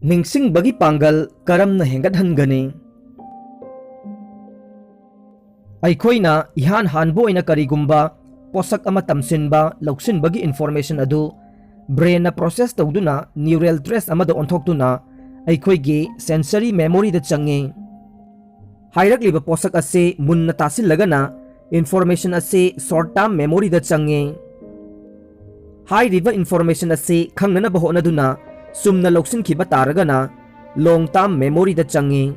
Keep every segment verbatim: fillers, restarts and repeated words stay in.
ꯅꯤꯡꯁꯤꯡꯕꯒꯤ ꯄꯥꯡꯒꯜ ꯀꯔꯝꯅ ꯍꯦꯟꯒꯠꯍꯟꯒꯅꯤ? ꯑꯩꯈꯣꯏꯅ ꯏꯍꯥꯟ ꯍꯥꯟꯕ ꯑꯣꯏꯅ ꯀꯔꯤꯒꯨꯝꯕ ꯄꯣꯠꯁꯛ ꯑꯃ ꯇꯝꯁꯤꯟꯕ, ꯂꯧꯁꯤꯟꯕꯒꯤ information ꯑꯗꯨ brainꯅ process ꯇꯧꯗꯨꯅ neural trace ꯑꯃꯗ ꯑꯣꯟꯊꯣꯛꯇꯨꯅ ꯑꯩꯈꯣꯏꯒꯤ sensory memoryꯗ ꯆꯪꯉꯤ꯫ ꯍꯥꯏꯔꯛꯂꯤꯕ ꯄꯣꯠꯁꯛ ꯑꯁꯤ ꯃꯨꯟꯅ ꯇꯥꯁꯤꯜꯂꯒꯅ information ꯑꯁꯤ short term memoryꯗ ꯆꯪꯉꯤ꯫ ꯍꯥꯏꯔꯤꯕ information ꯑꯁꯤ ꯈꯪꯅꯅꯕ ꯍꯣꯠꯅꯗꯨꯅ ꯆꯨꯝꯅ ꯂꯧꯁꯤꯟꯈꯤꯕ ꯇꯥꯔꯒꯅ long term memoryꯗ ꯆꯪꯉꯤ꯫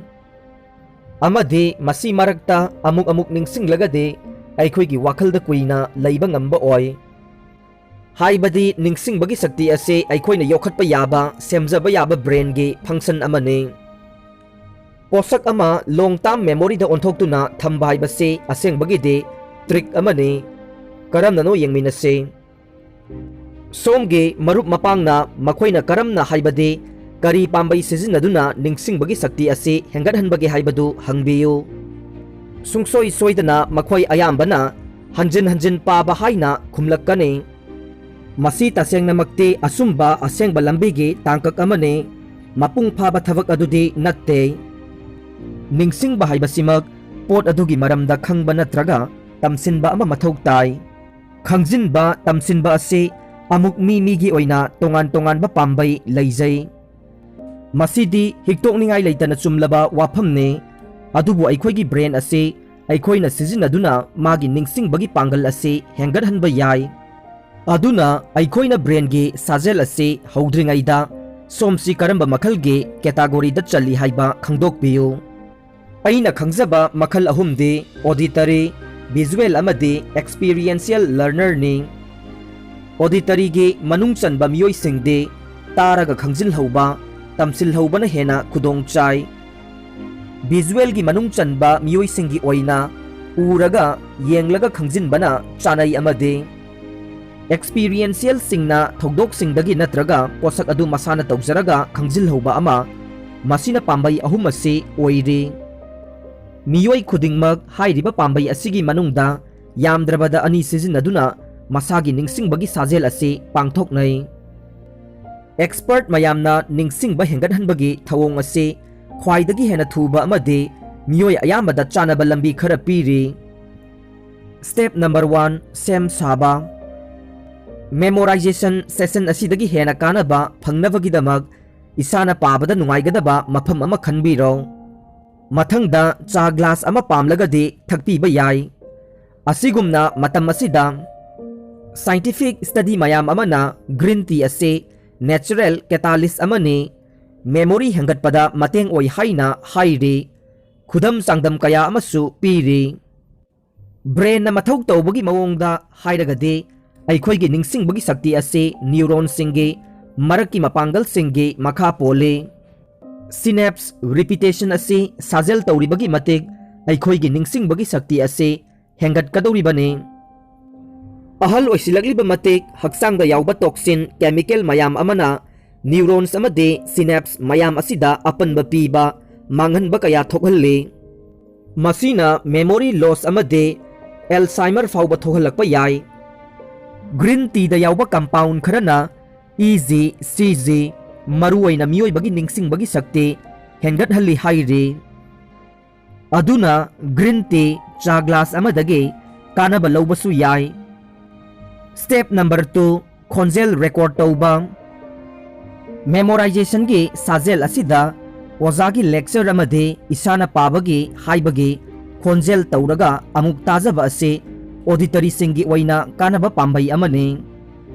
ꯑꯃꯗꯤ ꯃꯁꯤ ꯃꯔꯛꯇ ꯑꯃꯨꯛ ꯑꯃꯨꯛ ꯅꯤꯡꯁꯤꯡꯂꯒꯗꯤ ꯑꯩꯈꯣꯏꯒꯤ ꯋꯥꯈꯜꯗ ꯀꯨꯏꯅ ꯂꯩꯕ ꯉꯝꯕ ꯑꯣꯏ꯫ ꯍꯥꯏꯕꯗꯤ ꯅꯤꯡꯁꯤꯡꯕꯒꯤ ꯁꯛꯇꯤ ꯑꯁꯤ ꯑꯩꯈꯣꯏꯅ ꯌꯣꯛꯈꯠꯄ ꯌꯥꯕ, ꯁꯦꯝꯖꯕ ꯌꯥꯕ brainꯒꯤ function ꯑꯃꯅꯤ꯫ ꯄꯣꯠꯁꯛ ꯑꯃ long term memoryꯗ ꯑꯣꯟꯊꯣꯛꯇꯨꯅ ꯊꯝꯕ ꯍꯥꯏꯕꯁꯤ ꯑꯁꯦꯡꯕꯒꯤꯗꯤ trick ꯑꯃꯅꯤ꯫ ꯀꯔꯝꯅꯅꯣ ꯌꯦꯡꯃꯤꯟꯅꯁꯤ꯫ ꯁꯣꯝꯒꯤ ꯃꯔꯨꯞ ꯃꯄꯥꯡꯅ ꯃꯈꯣꯏꯅ ꯀꯔꯝꯅ, ꯍꯥꯏꯕꯗꯤ ꯀꯔꯤ ꯄꯥꯝꯕꯩ ꯁꯤꯖꯤꯟꯅꯗꯨꯅ ꯅꯤꯡꯁꯤꯡꯕꯒꯤ ꯁꯛꯇꯤ ꯑꯁꯤ ꯍꯦꯟꯒꯠꯍꯟꯕꯒꯦ ꯍꯥꯏꯕꯗꯨ ꯍꯪꯕꯤꯌꯨ꯫ ꯁꯨꯡꯁꯣꯏ ꯁꯣꯏꯗꯅ ꯃꯈꯣꯏ ꯑꯌꯥꯝꯕꯅ ꯍꯟꯖꯤꯟ ꯍꯟꯖꯤꯟ ꯄꯥꯕ ꯍꯥꯏꯅ ꯈꯨꯝꯂꯛꯀꯅꯤ꯫ ꯃꯁꯤ ꯇꯁꯦꯡꯅꯃꯛꯇꯤ ꯑꯆꯨꯝꯕ, ꯑꯁꯦꯡꯕ ꯂꯝꯕꯤꯒꯤ ꯇꯥꯡꯀꯛ ꯑꯃꯅꯤ꯫ ꯃꯄꯨꯡ ꯐꯥꯕ ꯊꯕꯛ ꯑꯗꯨꯗꯤ ꯅꯠꯇꯦ꯫ ꯅꯤꯡꯁꯤꯡꯕ ꯍꯥꯏꯕꯁꯤꯃꯛ ꯄꯣꯠ ꯑꯗꯨꯒꯤ ꯃꯔꯝꯗ ꯈꯪꯕ ꯅꯠꯇ꯭ꯔꯒ ꯇꯝꯁꯤꯟꯕ ꯑꯃ ꯃꯊꯧ ꯇꯥꯏ꯫ ꯈꯪꯖꯤꯟꯕ, ꯇꯝꯁꯤꯟꯕ ꯑꯁꯤ ꯑꯃꯨꯛ ꯃꯤ ꯃꯤꯒꯤ ꯑꯣꯏꯅ ꯇꯣꯉꯥꯟ ꯇꯣꯉꯥꯟꯕ ꯄꯥꯝꯕꯩ ꯂꯩꯖꯩ꯫ ꯃꯁꯤꯗꯤ ꯍꯤꯛꯇꯣꯛꯅꯤꯡꯉꯥꯏ ꯂꯩꯇꯅ ꯆꯨꯝꯂꯕ ꯋꯥꯐꯝꯅꯤ꯫ ꯑꯗꯨꯕꯨ ꯑꯩꯈꯣꯏꯒꯤ brain ꯑꯁꯤ ꯑꯩꯈꯣꯏꯅ ꯁꯤꯖꯤꯟꯅꯗꯨꯅ ꯃꯥꯒꯤ ꯅꯤꯡꯁꯤꯡꯕꯒꯤ ꯄꯥꯡꯒꯜ ꯑꯁꯤ ꯍꯦꯟꯒꯠꯍꯟꯕ ꯌꯥꯏ꯫ ꯑꯗꯨꯅ ꯑꯩꯈꯣꯏꯅ brainꯒꯤ ꯁꯥꯖꯦꯜ ꯑꯁꯤ ꯍꯧꯗ꯭ꯔꯤꯉꯩꯗ ꯁꯣꯝꯁꯤ ꯀꯔꯝꯕ ꯃꯈꯜꯒꯤ categoryꯗ ꯆꯜꯂꯤ ꯍꯥꯏꯕ ꯈꯪꯗꯣꯛꯄꯤꯌꯨ꯫ ꯑꯩꯅ ꯈꯪꯖꯕ ꯃꯈꯜ ꯑꯍꯨꯝꯗꯤ auditory, visual ꯑꯃꯗꯤ experiential learnerꯅꯤ꯫ Auditoryꯒꯤ ꯃꯅꯨꯡ ꯆꯟꯕ ꯃꯤꯑꯣꯏꯁꯤꯡꯗꯤ ꯇꯥꯔꯒ ꯈꯪꯖꯤꯜꯍꯧꯕ, ꯇꯝꯁꯤꯜꯍꯧꯕꯅ ꯍꯦꯟꯅ ꯈꯨꯗꯣꯡ ꯆꯥꯏ꯫ Visualꯒꯤ ꯃꯅꯨꯡ ꯆꯟꯕ ꯃꯤꯑꯣꯏꯁꯤꯡꯒꯤ ꯑꯣꯏꯅ ꯎꯔꯒ, ꯌꯦꯡꯂꯒ ꯈꯪꯖꯤꯟꯕꯅ ꯆꯥꯅꯩ ꯑꯃꯗꯤ experientialꯁꯤꯡꯅ ꯊꯧꯗꯣꯛꯁꯤꯡꯗꯒꯤ ꯅꯠꯇ꯭ꯔꯒ ꯄꯣꯠꯁꯛ ꯑꯗꯨ ꯃꯁꯥꯅ ꯇꯧꯖꯔꯒ ꯈꯪꯖꯤꯜꯍꯧꯕ ꯑꯃ, ꯃꯁꯤꯅ ꯄꯥꯝꯕꯩ ꯑꯍꯨꯝ ꯑꯁꯤ ꯑꯣꯏꯔꯤ꯫ ꯃꯤꯑꯣꯏ ꯈꯨꯗꯤꯡꯃꯛ ꯍꯥꯏꯔꯤꯕ ꯄꯥꯝꯕꯩ ꯑꯁꯤꯒꯤ ꯃꯅꯨꯡꯗ ꯌꯥꯝꯗ꯭ꯔꯕꯗ ꯑꯅꯤ ꯁꯤꯖꯤꯟꯅꯗꯨꯅ ꯃꯁꯥꯒꯤ ꯅꯤꯡꯁꯤꯡꯕꯒꯤ ꯁꯥꯖꯦꯜ ꯑꯁꯤ ꯄꯥꯡꯊꯣꯛꯅꯩ꯫ Expert ꯃꯌꯥꯝꯅ ꯅꯤꯡꯁꯤꯡꯕ ꯍꯦꯟꯒꯠꯍꯟꯕꯒꯤ ꯊꯧꯑꯣꯡ ꯑꯁꯤ ꯈ꯭ꯋꯥꯏꯗꯒꯤ ꯍꯦꯟꯅ ꯊꯨꯕ ꯑꯃꯗꯤ ꯃꯤꯑꯣꯏ ꯑꯌꯥꯝꯕꯗ ꯆꯥꯅꯕ ꯂꯝꯕꯤ ꯈꯔ ꯄꯤꯔꯤ꯫ Step number one, ꯁꯦꯝ ꯁꯥꯕ꯫ Memorization session ꯑꯁꯤꯗꯒꯤ ꯍꯦꯟꯅ ꯀꯥꯟꯅꯕ ꯐꯪꯅꯕꯒꯤꯗꯃꯛ ꯏꯁꯥꯅ ꯄꯥꯕꯗ ꯅꯨꯡꯉꯥꯏꯒꯗꯕ ꯃꯐꯝ ꯑꯃ ꯈꯟꯕꯤꯔꯣ꯫ ꯃꯊꯪꯗ, ꯆꯥ glass ꯑꯃ ꯄꯥꯝꯂꯒꯗꯤ ꯊꯛꯄꯤꯕ ꯌꯥꯏ꯫ ꯑꯁꯤꯒꯨꯝꯅ ꯃꯇꯝ ꯑꯁꯤꯗ scientific study ꯃꯌꯥꯝ ꯑꯃꯅ green tea ꯑꯁꯤ natural catalyst ꯑꯃꯅꯤ, memory ꯍꯦꯟꯒꯠꯄꯗ ꯃꯇꯦꯡ ꯑꯣꯏ ꯍꯥꯏꯅ ꯍꯥꯏꯔꯤ꯫ ꯈꯨꯗꯝ ꯆꯥꯡꯗꯝ ꯀꯌꯥ ꯑꯃꯁꯨ ꯄꯤꯔꯤ꯫ Brainꯅ ꯃꯊꯧ ꯇꯧꯕꯒꯤ ꯃꯑꯣꯡꯗ ꯍꯥꯏꯔꯒꯗꯤ, ꯑꯩꯈꯣꯏꯒꯤ ꯅꯤꯡꯁꯤꯡꯕꯒꯤ ꯁꯛꯇꯤ ꯑꯁꯤ neuronꯁꯤꯡꯒꯤ ꯃꯔꯛꯀꯤ ꯃꯄꯥꯡꯒꯜꯁꯤꯡꯒꯤ ꯃꯈꯥ ꯄꯣꯜꯂꯤ꯫ Synapse repetition ꯑꯁꯤ ꯁꯥꯖꯦꯜ ꯇꯧꯔꯤꯕꯒꯤ ꯃꯇꯤꯛ ꯑꯩꯈꯣꯏꯒꯤ ꯅꯤꯡꯁꯤꯡꯕꯒꯤ ꯁꯛꯇꯤ ꯑꯁꯤ ꯍꯦꯟꯒꯠꯀꯗꯧꯔꯤꯕꯅꯤ꯫ ꯑꯍꯜ ꯑꯣꯏꯁꯤꯜꯂꯛꯂꯤꯕ ꯃꯇꯤꯛ ꯍꯛꯆꯥꯡꯗ ꯌꯥꯎꯕ toxin chemical ꯃꯌꯥꯝ ꯑꯃꯅ neurons ꯑꯃꯗꯤ synapse ꯃꯌꯥꯝ ꯑꯁꯤꯗ ꯑꯄꯟꯕ ꯄꯤꯕ, ꯃꯥꯡꯍꯟꯕ ꯀꯌꯥ ꯊꯣꯛꯍꯜꯂꯤ꯫ ꯃꯁꯤꯅ memory loss ꯑꯃꯗꯤ Alzheimer ꯐꯥꯎꯕ ꯊꯣꯛꯍꯜꯂꯛꯄ ꯌꯥꯏ꯫ Green teaꯗ ꯌꯥꯎꯕ compound ꯈꯔꯅ E G, C G, ꯃꯔꯨꯑꯣꯏꯅ ꯃꯤꯑꯣꯏꯕꯒꯤ ꯅꯤꯡꯁꯤꯡꯕꯒꯤ ꯁꯛꯇꯤ ꯍꯦꯟꯒꯠꯍꯜꯂꯤ ꯍꯥꯏꯔꯤ꯫ ꯑꯗꯨꯅ green tea ꯆꯥ glass ꯑꯃꯗꯒꯤ ꯀꯥꯟꯅꯕ ꯂꯧꯕꯁꯨ ꯌꯥꯏ꯫ Step number two, ꯈꯣꯟꯖꯦꯜ record ꯇꯧꯕ꯫ Memorizationꯒꯤ ꯁꯥꯖꯦꯜ ꯑꯁꯤꯗ ꯑꯣꯖꯥꯒꯤ lecture ꯑꯃꯗꯤ ꯏꯁꯥꯅ ꯄꯥꯕꯒꯤ ꯍꯥꯏꯕꯒꯤ ꯈꯣꯟꯖꯦꯜ ꯇꯧꯔꯒ ꯑꯃꯨꯛ ꯇꯥꯖꯕ ꯑꯁꯤ auditoryꯁꯤꯡꯒꯤ ꯑꯣꯏꯅ ꯀꯥꯟꯅꯕ ꯄꯥꯝꯕꯩ ꯑꯃꯅꯤ꯫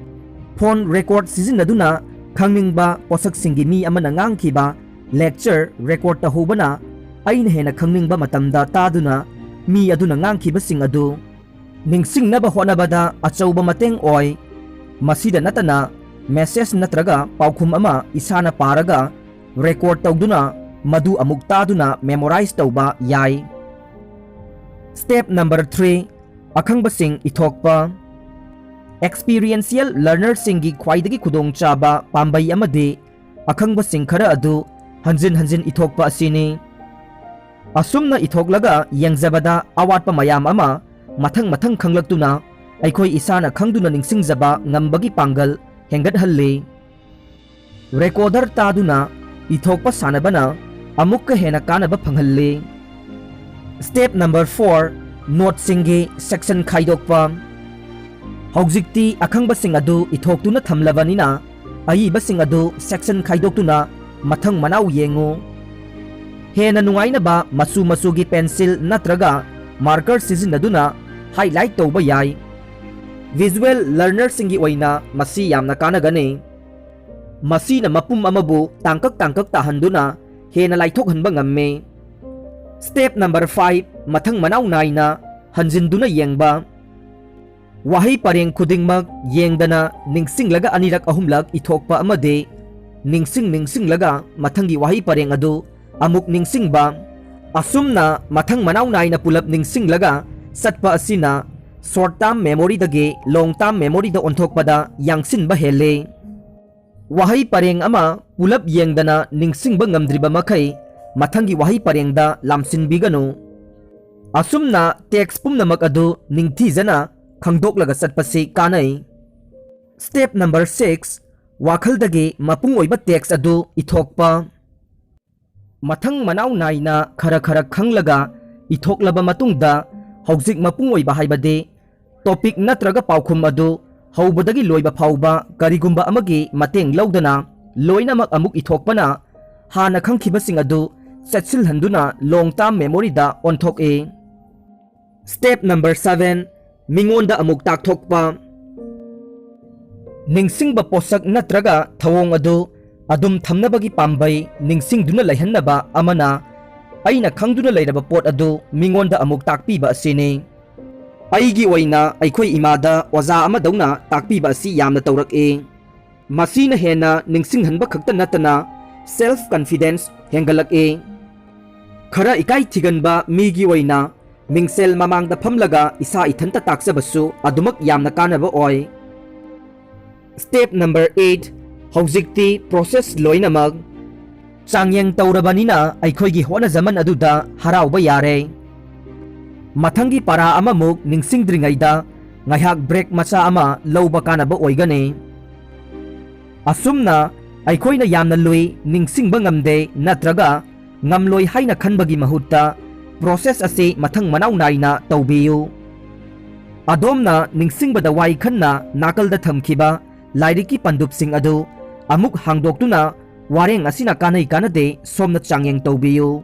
Phone record ꯁꯤꯖꯤꯟꯅꯗꯨꯅ ꯈꯪꯅꯤꯡꯕ ꯄꯣꯠꯁꯛꯁꯤꯡꯒꯤ ꯃꯤ ꯑꯃꯅ ꯉꯥꯡꯈꯤꯕ lecture record ꯇꯧꯍꯧꯕꯅ ꯑꯩꯅ ꯍꯦꯟꯅ ꯈꯪꯅꯤꯡꯕ ꯃꯇꯝꯗ ꯇꯥꯗꯨꯅ ꯃꯤ ꯑꯗꯨꯅ ꯉꯥꯡꯈꯤꯕꯁꯤꯡ ꯑꯗꯨ ꯅꯤꯡꯁꯤꯡꯅꯕ ꯍꯣꯠꯅꯕꯗ ꯑꯆꯧꯕ ꯃꯇꯦꯡ ꯑꯣꯏ꯫ ꯃꯁꯤꯗ ꯅꯠꯇꯅ, message ꯅꯠꯇ꯭ꯔꯒ ꯄꯥꯎꯈꯨꯝ ꯑꯃ ꯏꯁꯥꯅ ꯄꯥꯔꯒ record ꯇꯧꯗꯨꯅ ꯃꯗꯨ ꯑꯃꯨꯛ ꯇꯥꯗꯨꯅ memorize ꯇꯧꯕ ꯌꯥꯏ꯫ Step number three, ꯑꯈꯪꯕꯁꯤꯡ ꯏꯊꯣꯛꯄ꯫ Experiential learnerꯁꯤꯡꯒꯤ ꯈ꯭ꯋꯥꯏꯗꯒꯤ ꯈꯨꯗꯣꯡꯆꯥꯕ ꯄꯥꯝꯕꯩ ꯑꯃꯗꯤ ꯑꯈꯪꯕꯁꯤꯡ ꯈꯔ ꯑꯗꯨ ꯍꯟꯖꯤꯟ ꯍꯟꯖꯤꯟ ꯏꯊꯣꯛꯄ ꯑꯁꯤꯅꯤ꯫ ꯑꯁꯨꯝꯅ ꯏꯊꯣꯛꯂꯒ ꯌꯦꯡꯖꯕꯗ ꯑꯋꯥꯠꯄ ꯃꯌꯥꯝ ꯑꯃ ꯃꯊꯪ ꯃꯊꯪ ꯈꯪꯂꯛꯇꯨꯅ ꯑꯩꯈꯣꯏ ꯏꯁꯥꯅ ꯈꯪꯗꯨꯅ ꯅꯤꯡꯁꯤꯡꯖꯕ ꯉꯝꯕꯒꯤ ꯄꯥꯡꯒꯜ ꯍꯦꯟꯒꯠꯍꯜꯂꯤ꯫ ꯔꯦꯀꯣꯔꯗꯔ ꯇꯥꯗꯨꯅ ꯏꯊꯣꯛꯄ ꯁꯥꯟꯅꯕꯅ ꯑꯃꯨꯛꯀ ꯍꯦꯟꯅ ꯀꯥꯟꯅꯕ ꯐꯪꯍꯜꯂꯤ꯫ Step number four, ꯅꯣꯠꯁꯤꯡꯒꯤ ꯁꯦꯛꯁꯟ ꯈꯥꯏꯗꯣꯛꯄ꯫ ꯍꯧꯖꯤꯛꯇꯤ ꯑꯈꯪꯕꯁꯤꯡ ꯑꯗꯨ ꯏꯊꯣꯛꯇꯨꯅ ꯊꯝꯂꯕꯅꯤꯅ, ꯑꯏꯕꯁꯤꯡ ꯑꯗꯨ ꯁꯦꯛꯁꯟ ꯈꯥꯏꯗꯣꯛꯇꯨꯅ ꯃꯊꯪ ꯃꯅꯥꯎ ꯌꯦꯡꯉꯨ꯫ ꯍꯦꯟꯅ ꯅꯨꯡꯉꯥꯏꯅꯕ ꯃꯆꯨ ꯃꯆꯨꯒꯤ ꯄꯦꯟꯁꯤꯜ ꯅꯠꯇ꯭ꯔꯒ ꯃꯥꯔꯀꯔ ꯁꯤꯖꯤꯟꯅꯗꯨꯅ ꯍꯥꯏꯂꯥꯏꯠ ꯇꯧꯕ ꯌꯥꯏ꯫ ꯚꯤꯖꯨꯑꯦꯜ ꯂꯔꯅꯔꯁꯤꯡꯒꯤ ꯑꯣꯏꯅ ꯃꯁꯤ ꯌꯥꯝꯅ ꯀꯥꯟꯅꯒꯅꯤ꯫ ꯃꯁꯤꯅ ꯃꯄꯨꯝ ꯑꯃꯕꯨ ꯇꯥꯡꯀꯛ ꯇꯥꯡꯀꯛ ꯇꯥꯍꯟꯗꯨꯅ ꯍꯦꯟꯅ ꯂꯥꯏꯊꯣꯛꯍꯟꯕ ꯉꯝꯃꯤ꯫ Step number five, ꯃꯊꯪ ꯃꯅꯥꯎ ꯅꯥꯏꯅ ꯍꯟꯖꯤꯟꯗꯨꯅ ꯌꯦꯡꯕ꯫ ꯋꯥꯍꯩ ꯄꯔꯦꯡ ꯈꯨꯗꯤꯡꯃꯛ ꯌꯦꯡꯗꯅ ꯅꯤꯡꯁꯤꯡꯂꯒ ꯑꯅꯤꯔꯛ ꯑꯍꯨꯝꯂꯛ ꯏꯊꯣꯛꯄ ꯑꯃꯗꯤ ꯅꯤꯡꯁꯤꯡ ꯅꯤꯡꯁꯤꯡꯂꯒ ꯃꯊꯪꯒꯤ ꯋꯥꯍꯩ ꯄꯔꯦꯡ ꯑꯗꯨ ꯑꯃꯨꯛ ꯅꯤꯡꯁꯤꯡꯕ꯫ ꯑꯁꯨꯝꯅ ꯃꯊꯪ ꯃꯅꯥꯎ ꯅꯥꯏꯅ ꯄꯨꯂꯞ ꯅꯤꯡꯁꯤꯡꯂꯒ ꯆꯠꯄ ꯑꯁꯤꯅ ꯁꯣꯔꯠ ꯇꯥꯔꯝ ꯃꯦꯃꯣꯔꯤꯗꯒꯤ ꯂꯣꯡ ꯇꯥꯔꯝ ꯃꯦꯃꯣꯔꯤꯗ ꯑꯣꯟꯊꯣꯛꯄꯗ ꯌꯥꯡꯁꯤꯟꯕ ꯍꯦꯜꯂꯤ꯫ ꯋꯥꯍꯩ ꯄꯔꯦꯡ ꯑꯃ ꯄꯨꯂꯞ ꯌꯦꯡꯗꯅ ꯅꯤꯡꯁꯤꯡꯕ ꯉꯝꯗ꯭ꯔꯤꯕ ꯃꯈꯩ ꯃꯊꯪꯒꯤ ꯋꯥꯍꯩ ꯄꯔꯦꯡꯗ ꯂꯥꯝꯁꯤꯟꯕꯤꯒꯅꯨ꯫ ꯑꯁꯨꯝꯅ ꯇꯦꯛꯁ ꯄꯨꯝꯅꯃꯛ ꯑꯗꯨ ꯅꯤꯡꯊꯤꯖꯅ ꯈꯪꯗꯣꯛꯂꯒ ꯆꯠꯄꯁꯤ ꯀꯥꯟꯅꯩ꯫ Step number six, ꯋꯥꯈꯜꯗꯒꯤ ꯃꯄꯨꯡ ꯑꯣꯏꯕ ꯇꯦꯛꯁ ꯑꯗꯨ ꯏꯊꯣꯛꯄ꯫ ꯃꯊꯪ ꯃꯅꯥꯎ ꯅꯥꯏꯅ ꯈꯔ ꯈꯔ ꯈꯪꯂꯒ ꯏꯊꯣꯛꯂꯕ ꯃꯇꯨꯡꯗ, ꯍꯧꯖꯤꯛ ꯃꯄꯨꯡ ꯑꯣꯏꯕ ꯍꯥꯏꯕꯗꯤ ꯇꯣꯄꯤꯛ ꯅꯠꯇ꯭ꯔꯒ ꯄꯥꯎꯈꯨꯝ ꯑꯗꯨ ꯍꯧꯕꯗꯒꯤ ꯂꯣꯏꯕ ꯐꯥꯎꯕ ꯀꯔꯤꯒꯨꯝꯕ ꯑꯃꯒꯤ ꯃꯇꯦꯡ ꯂꯧꯗꯅ ꯂꯣꯏꯅꯃꯛ ꯑꯃꯨꯛ ꯏꯊꯣꯛꯄꯅ ꯍꯥꯟꯅ ꯈꯪꯈꯤꯕꯁꯤꯡ ꯑꯗꯨ ꯆꯦꯠꯁꯤꯜꯍꯟꯗꯨꯅ ꯂꯣꯡ ꯇꯥꯔꯝ ꯃꯦꯃꯣꯔꯤꯗ ꯑꯣꯟꯊꯣꯛꯏ꯫ Step number seven, ꯃꯤꯉꯣꯟꯗ ꯑꯃꯨꯛ ꯇꯥꯛꯊꯣꯛꯄ꯫ ꯅꯤꯡꯁꯤꯡꯕ ꯄꯣꯠꯁꯛ ꯅꯠꯇ꯭ꯔꯒ ꯊꯧꯑꯣꯡ ꯑꯗꯨ ꯑꯗꯨꯝ ꯊꯝꯅꯕꯒꯤ ꯄꯥꯝꯕꯩ ꯅꯤꯡꯁꯤꯡꯗꯨꯅ ꯂꯩꯍꯟꯅꯕ ꯑꯃꯅ ꯑꯩꯅ ꯈꯪꯗꯨꯅ ꯂꯩꯔꯕ ꯄꯣꯠ ꯑꯗꯨ ꯃꯤꯉꯣꯟꯗ ꯑꯃꯨꯛ ꯇꯥꯛꯄꯤꯕ ꯑꯁꯤꯅꯤ꯫ ꯑꯩꯒꯤ ꯑꯣꯏꯅ ꯑꯩꯈꯣꯏ ꯏꯃꯥꯗ ꯑꯣꯖꯥ ꯑꯃꯗꯧꯅ ꯇꯥꯛꯄꯤꯕ ꯑꯁꯤ ꯌꯥꯝꯅ ꯇꯧꯔꯛꯏ꯫ ꯃꯁꯤꯅ ꯍꯦꯟꯅ ꯅꯤꯡꯁꯤꯡꯍꯟꯕ ꯈꯛꯇ ꯅꯠꯇꯅ self confidence ꯍꯦꯟꯒꯠꯂꯛꯏ꯫ ꯈꯔ ꯏꯀꯥꯏ ꯊꯤꯒꯟꯕ ꯃꯤꯒꯤ ꯑꯣꯏꯅ ꯃꯤꯡꯁꯦꯜ ꯃꯃꯥꯡꯗ ꯐꯝꯂꯒ ꯏꯁꯥ ꯏꯊꯟꯇ ꯇꯥꯛꯆꯕꯁꯨ ꯑꯗꯨꯃꯛ ꯌꯥꯝꯅ ꯀꯥꯟꯅꯕ ꯑꯣꯏ꯫ Step number eight, ꯍꯧꯖꯤꯛꯇꯤ process ꯂꯣꯏꯅꯃꯛ ꯆꯥꯡꯌꯦꯡ ꯇꯧꯔꯕꯅꯤꯅ ꯑꯩꯈꯣꯏꯒꯤ ꯍꯣꯠꯅꯖꯃꯟ ꯑꯗꯨꯗ ꯍꯔꯥꯎꯕ ꯌꯥꯔꯦ꯫ ꯃꯊꯪꯒꯤ ꯄꯥꯔꯥ ꯑꯃꯃꯨꯛ ꯅꯤꯡꯁꯤꯡꯗ꯭ꯔꯤꯉꯩꯗ ꯉꯥꯏꯍꯥꯛ ꯕ꯭ꯔꯦꯛ ꯃꯆꯥ ꯑꯃ ꯂꯧꯕ ꯀꯥꯟꯅꯕ ꯑꯣꯏꯒꯅꯤ꯫ ꯑꯁꯨꯝꯅ ꯑꯩꯈꯣꯏꯅ ꯌꯥꯝꯅ ꯂꯨꯏ, ꯅꯤꯡꯁꯤꯡꯕ ꯉꯝꯗꯦ ꯅꯠꯇ꯭ꯔꯒ ꯉꯝꯂꯣꯏ ꯍꯥꯏꯅ ꯈꯟꯕꯒꯤ ꯃꯍꯨꯠꯇ process ꯑꯁꯤ ꯃꯊꯪ ꯃꯅꯥꯎ ꯅꯥꯏꯅ ꯇꯧꯕꯤꯌꯨ꯫ ꯑꯗꯣꯝꯅ ꯅꯤꯡꯁꯤꯡꯕꯗ ꯋꯥꯏ ꯈꯟꯅ ꯅꯥꯀꯜꯗ ꯊꯝꯈꯤꯕ ꯂꯥꯏꯔꯤꯛꯀꯤ ꯄꯟꯗꯨꯞꯁꯤꯡ ꯑꯗꯨ ꯑꯃꯨꯛ ꯍꯥꯡꯗꯣꯛꯇꯨꯅ ꯋꯥꯔꯦꯡ ꯑꯁꯤꯅ ꯀꯥꯟꯅꯩ ꯀꯥꯟꯅꯗꯦ ꯁꯣꯝꯅ ꯆꯥꯡꯌꯦꯡ ꯇꯧꯕꯤꯌꯨ꯫